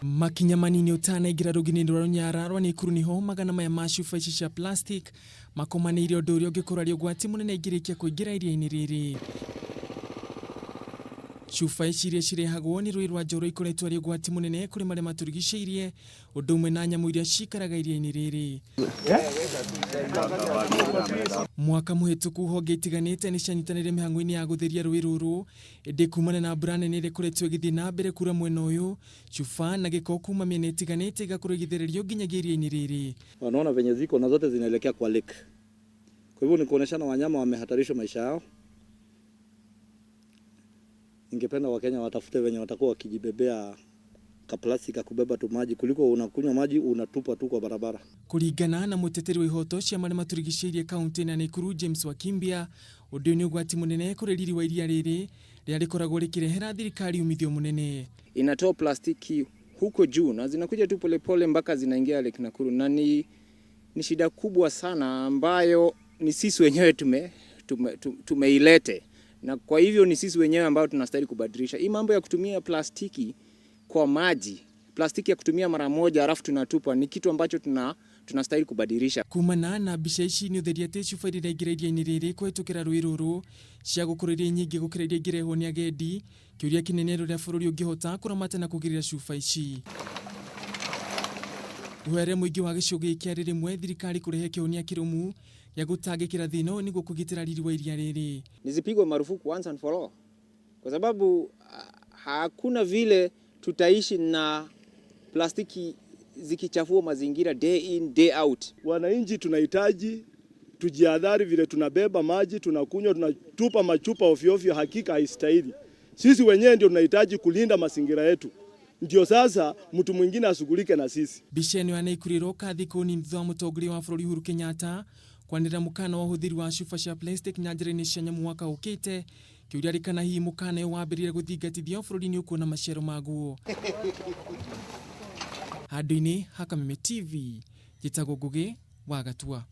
Makinya manini ũtanaingĩra rũgiri-inĩ rwa rũnyara rwa Naikuru nĩho magana maya ma cuba ici cia plastic makomanĩire ũndũ ũrĩa ũngĩkorwo arĩ ũgwati mũnene ingĩrĩkia kũingĩra iria-inĩ rĩrĩ. Cuba ici iria cirehagwo nĩ rũĩ rwa Njoro ikoretwo arĩ ũgwati mũnene kũrĩ marĩa matũrigicĩirie ũndũ ũmwe na nyamũ iria cikaraga iria-inĩ rĩrĩ. Mwaka mũhĩtũku honge itiganĩte nĩ cianyitanĩire mĩhang'o-inĩ ya gũtheria rũĩ rũrũ ĩndĩ kumana na mbura nene ĩrĩa ĩkoretwo ĩgĩthiĩ na mbere kura mwena ũyũ cuba na gĩko kuma mĩena ĩtiganĩte igakorwo igĩthererio nginyagia iria-inĩ rĩrĩ. Wanaona venye ziko na zote zinaelekea kwa lake. Kwa hivyo ni kuoneshana wanyama wamehatarishwa maisha yao. Ningependa Wakenya watafute venye watakuwa wakijibebea kaplastiki ka kubeba tu maji kuliko unakunywa maji unatupa tu kwa barabara. Kũringana na mũteteri wa ihoto cia marĩa matũrigicĩirie kaunti ya Nakuru James Wakimbia, ũndũ ũyũ nĩ ũgwati mũnene kũrĩ riri wa iria rĩrĩ rĩrĩa rĩkoragwo rĩkĩrehera thirikari umithio mũnene. Inatoa plastiki huko juu na zinakuja tu polepole mpaka zinaingia Lake Nakuru, na ni shida kubwa sana ambayo ni sisi wenyewe tumeilete, na kwa hivyo ni sisi wenyewe ambao tunastahili kubadilisha hii mambo ya kutumia plastiki kwa maji. Plastiki ya kutumia mara moja alafu tunatupa ni kitu ambacho tunastahili kubadilisha. Kumana na mbica ici nĩ ũtheri atĩ cuba iria iraingĩra iria-inĩ rĩrĩ kũhĩtũkĩra rũĩ rũrũ cia gũkũrũ iria nyingĩ gũkĩra iria ingĩrehwo nĩ agendi. Kĩũria kĩnene rũrĩa bũrũri ũngĩhota kũramata na kũgirĩrĩria cuba ici. Ũhere mũingĩ wa gĩcigo gĩkĩ arĩ rĩmwe thirikari kũrehe kĩhonia kĩrũmu gĩa gũtangĩkĩra thĩna ũyũ nĩguo kũgitĩra riri wa iria rĩrĩ. Nizipigwe marufuku once and for all, kwa sababu hakuna vile tutaishi na plastiki zikichafua mazingira day in, day out. Wananchi tunahitaji tujihadhari vile tunabeba maji tunakunywa, tunatupa machupa ovyo ovyo, hakika haistahili. Sisi wenyewe ndio tunahitaji kulinda mazingira yetu, ndio sasa mtu mwingine ashughulike na sisi. Mbica ĩno ya Naikuru ĩroka thikũ nini thutha wa mũtongoria wa bũrũri Uhuru Kenyatta kwanĩrĩra mũkana wa ũhũthĩri wa cuba cia plastic nyanjara-inĩ cia nyamũ mwaka ũkĩte. Kĩũria arĩ kana hihi mũkana ũyũ wambĩrĩria gũthingatithio bũrũri nĩ ũkuona maciaro maguo. Handũ-inĩ ha Kameme TV, njĩtagwo Ngũgĩ wa Gatua.